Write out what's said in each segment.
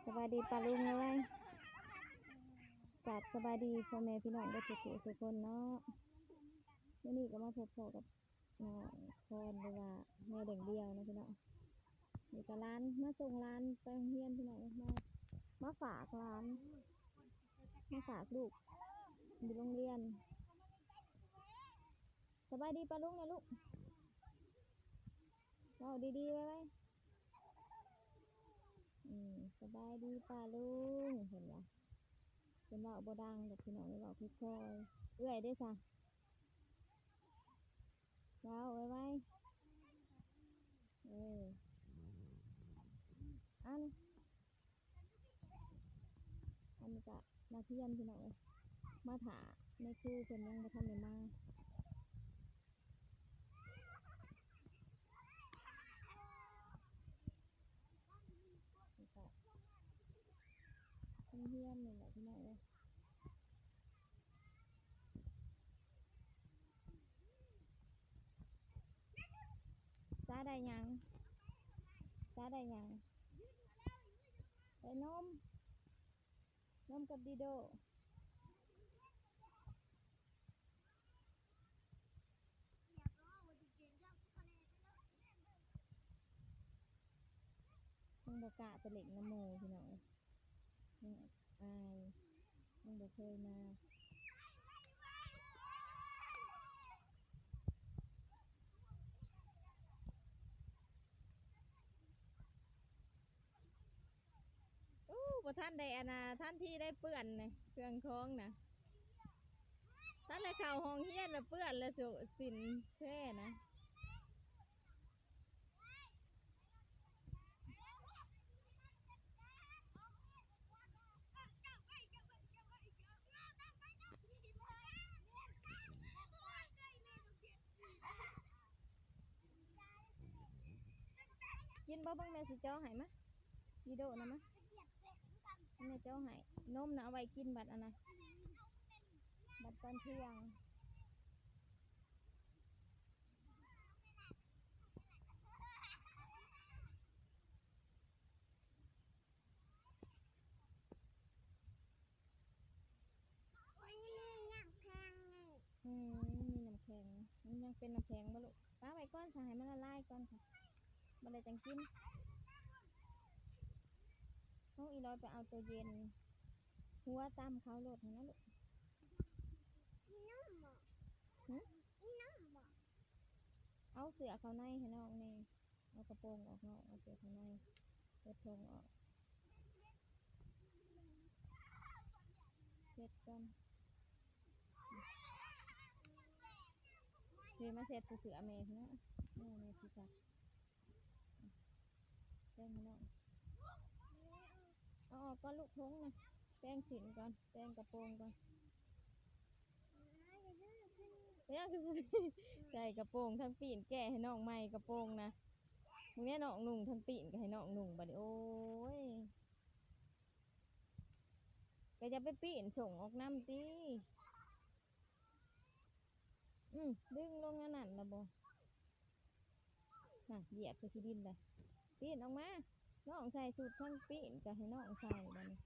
ສະບາຍດີປ້າລຸງເອີຍ ກາບສະບາຍດີພໍ່ແມ່ພີ່ນ້ອງເບິດທຸກຜູ້ທຸກຄົນເນາະ. ມື້ນີ້ກໍມາພົບພໍ້ກັບນ້ອງຄອນ ຫຼືວ່າແມ່ດຽວເນາະພີ່ນ້ອງ. ນີ້ກໍຫຼານ ມາສົ່ງຫຼານໄປໂຮງຮຽນພີ່ນ້ອງເອີຍ ມາ ມາຝາກຫຼານ ມາຝາກລູກຢູ່ໂຮງຮຽນ. ສະບາຍດີປ້າລຸງແດ່ລູກ ເວົ້າດີໆ ໄວໆ. ອືມ ສະບາຍດີປ້າລຸງ ເພິ່ນວ່າ ເພິ່ນເວົ້າບໍ່ດັງດອກພີ່ນ້ອງເອີຍ ເວົ້າຄ່ອຍໆ. ເອື້ອຍເດ້ຊະ ເວົ້າໄວໆ. ເອີ ອັນ ອັນນີ້ກະນັກຮຽນພີ່ນ້ອງເອີຍ ມາຖ້າແມ່ຄູເພິ່ນຍັງບໍ່ທັນໄດ້ມາ. ນີ້ກະໂຮງຮຽນນີ້ແຫຼະພີ່ນ້ອງເອີຍ. ຊາໄດ້ຫຍັງ? ຊາໄດ້ຫຍັງ? ໄດ້ນົມ ນົມກັບດີໂດ. ຍັງບໍ່ກ້າໄປຫຼິ້ນນຳໝູ່ພີ່ນ້ອງເອີຍ ຍັງອາຍ ຍັງບໍ່ເຄີຍມາ. ໂອ້ ບໍ່ທັນໄດ້ອັນນ່າ ທັນທີໄດ້ເປື້ອນນະ ເຄື່ອງຂອງນະ ທັນໄດ້ເຂົ້າຫ້ອງຮຽນລະເປື້ອນລະ ໂຈະສິນແທ້ນະ. ກິນບໍ່? ເບິ່ງແມ່ຊິເຈາະໃຫ້ ມາ ດີໂດນະ ມາ ແມ່ເຈາະໃຫ້. ນົມນະເອົາໄວ້ກິນບັດອັນນະ ບັດຕອນທ່ຽງ. ອືມ ມີນ້ຳແຂງ ມັນຍັງເປັນນ້ຳແຂງບໍ່ລູກ? ປະໄວ້ກ່ອນຊະ ໃຫ້ມັນລະລາຍກ່ອນຊະ ບັດແລ້ວຈັ່ງກິນ. ນ້ອງອີລອຍໄປເອົາໂຕເຢັນ ຫົວຕຳເຂົ້າໂລດຫັ້ນນະລູກ. ຫຶ? ເອົາເສື້ອເຂົ້າໃນໃຫ້ນ້ອງແດ່. ເອົາກະໂປງອອກເນາະ ເອົາເສື້ອຂ້າງໃນ ເປີດຖົງອອກ ເຊັດກ່ອນ. ເດ ມາເຊັດໃສ່ເສື້ອແມ່ພຸ້ນນະ ເອີ ແມ່ຊິຊັກ ແປງໃຫ້ນ້ອງ. ເອົາອອກກ່ອນລູກ ຖົງນະ ແປງສິ້ນກ່ອນ ແປງກະໂປງກ່ອນ. ເປັນຫຍັງຄືໃສ່ກະໂປງທັງປີ້ນ ແກ້ໃຫ້ນ້ອງໃໝ່ກະໂປງນະ. ມື້ນີ້ນ້ອງນຸ່ງທັງປີ້ນກໍໃຫ້ນ້ອງນຸ່ງ ບັດນີ້ ໂອ້ຍ ກໍຢ່າໄປປີ້ນສົ່ງອອກນຳຕິ. ອືມ ດຶງລົງອັນນັ້ນລະບໍ່? ນະ ຢຽບໃສ່ຂີ້ດິນລະ ປີ້ນອອກມາ. ນ້ອງໃສ່ຊຸດທັງປີ້ນກໍໃຫ້ນ້ອງໃສ່ບັດນີ້.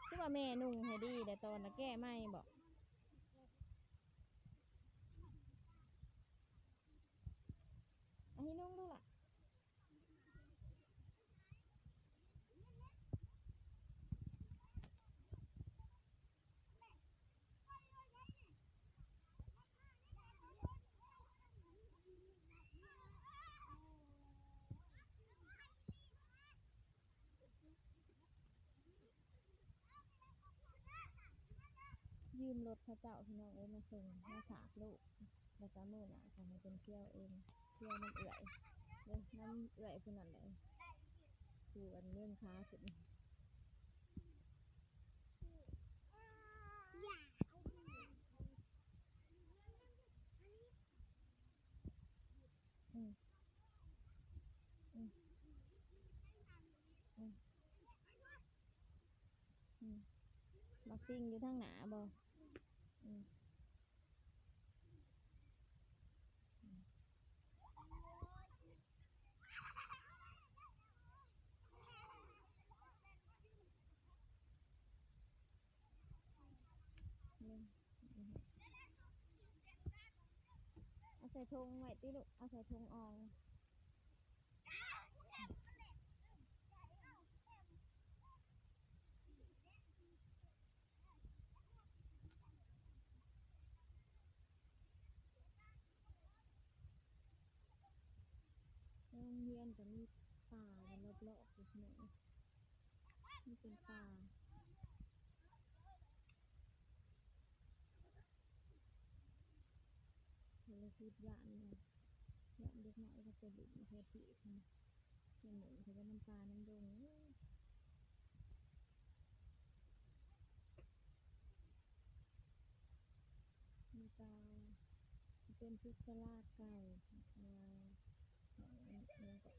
ຄືວ່າແມ່ນຸ່ງໃຫ້ດີແດ່ ຕອນນະແກ້ໃໝ່ບໍ? ອາ ໃຫ້ນຸ່ງດູລະ. ຢືມລົດເຂົາເຈົ້າ ພີ່ນ້ອງເອີຍ ມາສົ່ງ ມາຝາກລູກ ແລ້ວກໍມື້ໜ້າກໍໃຫ້ເພິ່ນທ່ຽວເອງ ທ່ຽວນຳເອື້ອຍເດີ ນຳເອື້ອຍຜູ້ນັ້ນແຫຼະ ຜູ້ອັນເງິນຂາຂຶ້ນ. ອືມ ອືມ ອືມ ອືມ ບັກຕິ່ງຢູ່ທາງໜ້າບໍ່? ອືມ ອືມ. ຖົງໄວ້ຕິລູກ ເອົາໃສ່ຖົງອ່ອງ. ໂຮງຮຽນກໍມີປ່າຢູ່ລອບໆ ຢູ່ເນາະ ນີ້ເປັນປ່າ. ກໍເລີຍຄິດຢ້ານນະ ຢ້ານເດັກນ້ອຍເຂົາໄປຫຼິ້ນແຖວພີ້ ໄປຫຼິ້ນແຖວນຳປ່ານຳດົງ. ນີ້ກໍເປັນສຸກສາລາເກົ່າ ເອີ ຂອງ ອີຫຍັງເກາະ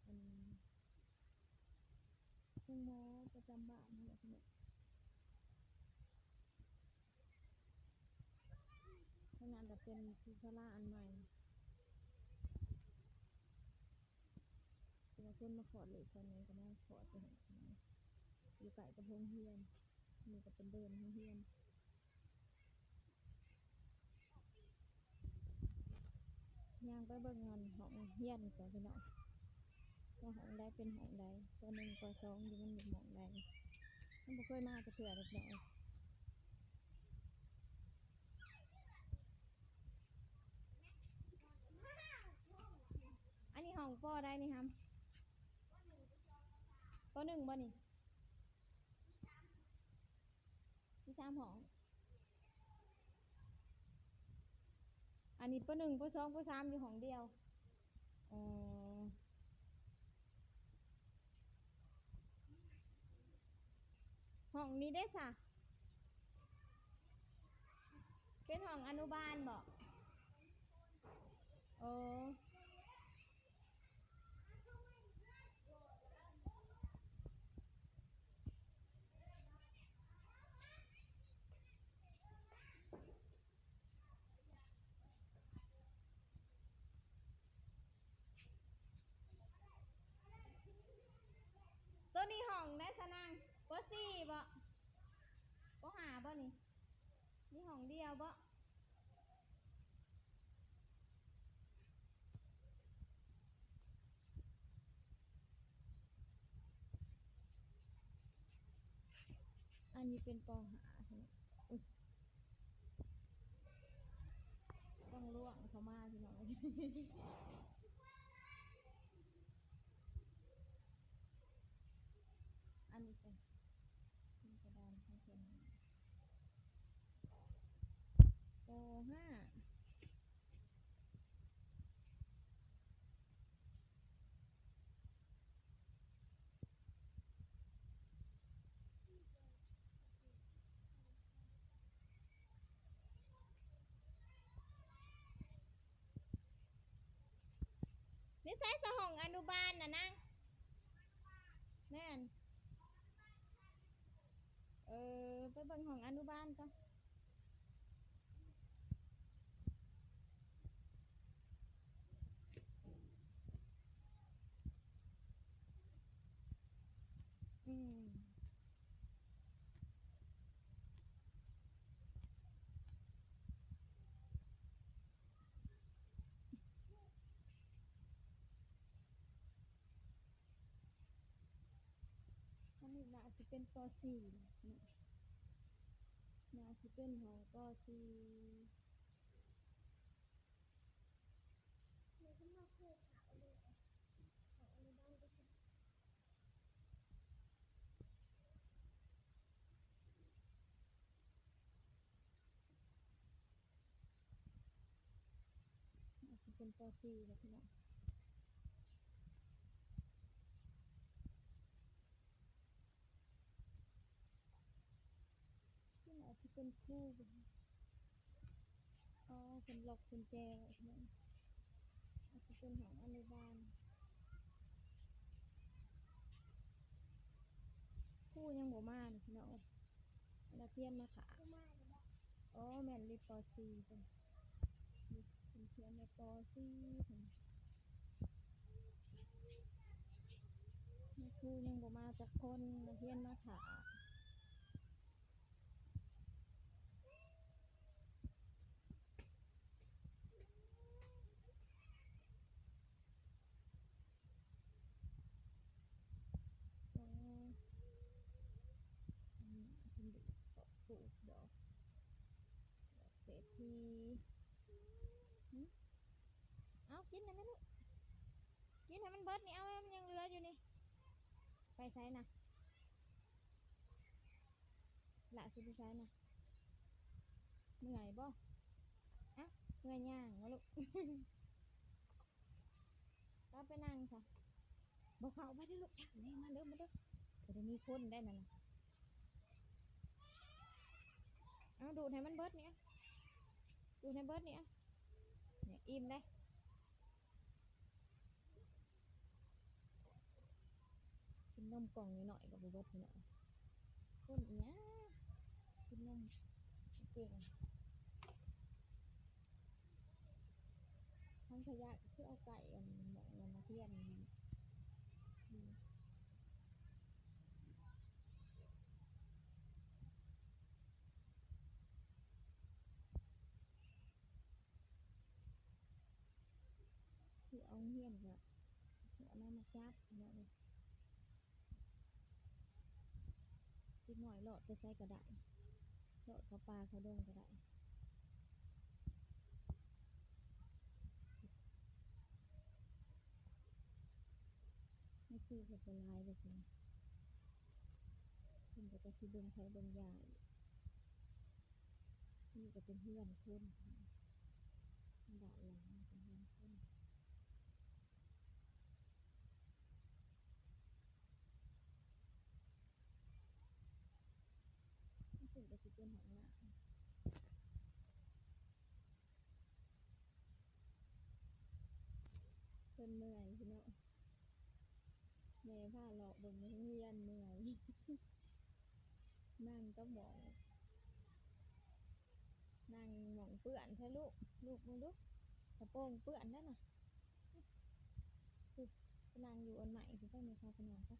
ອັນ ໂຮງໝໍປະຈຳບ້ານຫັ້ນແຫຼະພີ່ນ້ອງ. ທາງນັ້ນກໍເປັນສຸກສາລາອັນໃໝ່ ເພາະວ່າຄົນມາຄອດລູກຄອດຫຍັງກໍມາຄອດຢູ່ຫັ້ນ ຢູ່ໃກ້ກັບໂຮງຮຽນ. ນີ້ກໍເປັນເດີ່ນໂຮງຮຽນ. ຍ່າງໄປເບິ່ງອັນຫ້ອງຮຽນກ່ອນພີ່ນ້ອງ ວ່າຫ້ອງໃດເປັນຫ້ອງໃດ ປໍໜຶ່ງ ປໍສອງ ຢູ່ມັນຢູ່ໝ່ອງໃດ ຍັງບໍ່ເຄີຍມາຈັກເທື່ອເລີຍພີ່ນ້ອງເອີຍ. ອັນນີ້ຫ້ອງປໍໃດນີ້ຫຳ? ປໍໜຶ່ງບໍ່ນີ້? ມີສາມຫ້ອງ. ອັນນີ້ ປໍໜຶ່ງ ປໍສອງ ປໍສາມ ຢູ່ຫ້ອງດຽວ. ອໍ ຫ້ອງນີ້ເດ້ຊະ? ເປັນຫ້ອງອະນຸບານບໍ? ໂອ້. ໂຕນີ້ຫ້ອງໃດສະນາງ? ປໍສີ່ບໍ? ປໍຫ້າບໍນີ້? ມີຫ້ອງດຽວບໍ? ອັນນີ້ເປັນປໍຫ້າ ພີ່ນ້ອງ. ອຸ້ຍ ຕ້ອງລ່ວງເຂົ້າມາ ພີ່ນ້ອງເອີຍ. ອັນນີ້ກໍ ນີ້ກະດານຂອງເພິ່ນ ປໍຫ້າ. ນີ້ໃສສະ ຫ້ອງອະນຸບານນະນາງ? ແມ່ນ. ເອີ ໄປເບິ່ງຫ້ອງອະນຸບານກ່ອນ. ອືມ. ອັນນີ້ໜ້າຊິເປັນ ປໍສີ່ ໜ້າຊິເປັນຫ້ອງ ປໍສີ່. ອາດຊິເປັນ ປໍສີ່ ແຫຼະພີ່ນ້ອງ. ອາດຊິເປັນຄູ. ອໍ ເພິ່ນລັອກກຸນແຈໄວ້ພີ່ນ້ອງ. ອາດຈະເປັນຫ້ອງອະນຸບານ. ຄູຍັງບໍ່ມານີ້ພີ່ນ້ອງເອີຍ. ນັກຮຽນມາຖ້າ. ອໍ ແມ່ນ ລິດ ປໍສີ່ ເພິ່ນ ເພິ່ນຂຽນວ່າ ປໍສີ່ ເພິ່ນ. ຄູຍັງບໍ່ມາຈັກຄົນ, ນັກຮຽນມາຖ້າ. ທີ່ ຫຶ ເອົາ ກິນນະແມ່ລູກ ກິນໃຫ້ມັນເບິດນີ້ ເອົາ ມັນຍັງເຫຼືອຢູ່ນີ້ ໄປໃສນະ? ລະຊິໄປໃສນະ? ເມື່ອຍບໍ່? ອະ ເມື່ອຍຍ່າງບໍ່ລູກ? ເອົາໄປນັ່ງຊະ ບໍ່ເຂົ້າ ໄປເດີລູກ ແອບ ນີ້ ມາເດີ ມາເດີ ບໍ່ໄດ້ມີຄົນໄດ້ນັ້ນນະ. ເອົາ ດູດໃຫ້ມັນເບິດນີ້ ດູດໃຫ້ເບິດນີ້ ນີ້ ອີ່ມເດ້. ກິນນົມກ່ອງນ້ອຍໆກໍບໍ່ເບິດພີ່ນ້ອງ ຄົນອີ່ຫຍັງກິນນົມເກັ່ງ. ຖັງຂະຫຍະຄືເອົາໃກ້ອັນໝ່ອງອັນນະ ທຽນ ຜູ້ເອົາໂຮງຮຽນກໍເອົາມາຈັບເນາະ. ເດັກນ້ອຍລອດໄປໃສກໍໄດ້ ລອດເຂົ້າປ່າເຂົ້າດົງກໍໄດ້. ໃນຄືເພິ່ນກໍຫຼາຍວ່າຊັ້ນ ເພິ່ນກໍຈັກຊິເບິ່ງໃຜເບິ່ງຢາອີກ. ນີ້ກໍເປັນເຮືອນຄົນ ດ້ານຫຼັງເປັນເຮືອນຄົນ. ນີ້ກໍຊິເປັນຫ້ອງນ້ຳ. ເພິ່ນເມື່ອຍພີ່ນ້ອງ ແມ່ພາເລາະເບິ່ງໂຮງຮຽນ ເມື່ອຍ ນັ່ງກັບໝ້ອງ ນັ່ງໝ້ອງເປື້ອນແທ້ລູກ ລູກເບິ່ງດູ ກະໂປງເປື້ອນແລ້ວນະ. ໄປນັ່ງຢູ່ອັນໃໝ່ຊິໄປ ແມ່ພາໄປນັ່ງຊະ.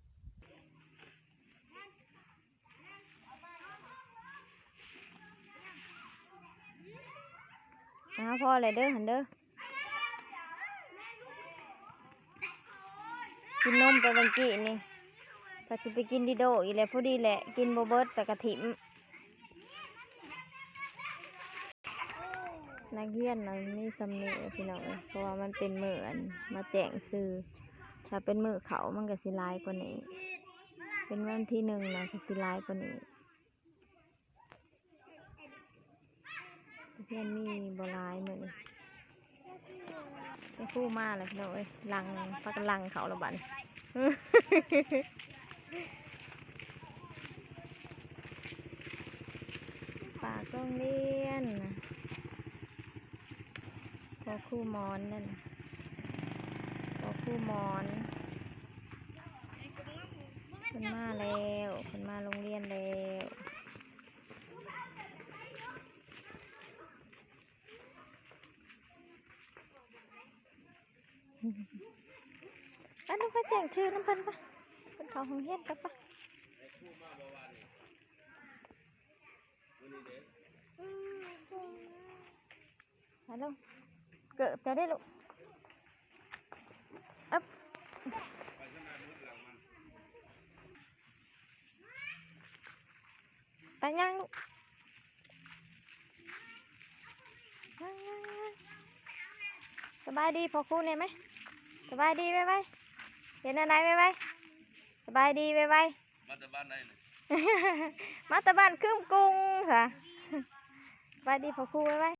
ອ້າວ ພໍແລ້ວເດີຫັ້ນເດີ ກິນນົມໄປເມື່ອກີ້ນີ້ ກໍຊິໄປກິນດີໂດອີກແຫຼະ ພໍດີແຫຼະ ກິນບໍ່ເບິດແລ້ວກໍຖິ້ມ. ນັກຮຽນນະມີສ່ຳນີ້ພີ່ນ້ອງເອີຍ ເພາະວ່າມັນເປັນມື້ອັນມາແຈ້ງຊື່ ຖ້າເປັນມື້ເຂົ້າມັນກໍຊິຫຼາຍກວ່ານີ້ ເປັນວັນທີໜຶ່ງນະ ກໍຊິຫຼາຍກວ່ານີ້. ນັກຮຽນມີບໍ່ຫຼາຍມື້ນີ້. ຄຸນຄູມາແລ້ວພີ່ນ້ອງເອີຍ ຫຼັ່ງ ພາກັນຫຼັ່ງເຂົ້າແລ້ວບາດນີ້. ປາກໂຮງຮຽນ ພໍ່ຄູໝອນນັ້ນ ພໍ່ຄູໝອນ ເພິ່ນມາແລ້ວ ເພິ່ນມາໂຮງຮຽນແລ້ວ. ໄປລູກ ໄປແຈ້ງຊື່ນຳເພິ່ນປະ ເພິ່ນເຂົ້າໂຮງຮຽນກັນປະ. ໄປລູກ ເກີບເຈົ້າເດ້ລູກ ເອີບ. ໄປຍ່າງລູກ ຍ່າງໆໆ. ສະບາຍດີພໍ່ຄູແດ່ໄໝ? ສະບາຍດີໄວໆ. ເຮັດແນວໃດໄວໆ? ສະບາຍດີໄວໆ. ມາແຕ່ບ້ານໃດນີ້? ມາແຕ່ບ້ານຄຶມກຸງຊະ. ສະບາຍດີພໍ່ຄູໄວໆ.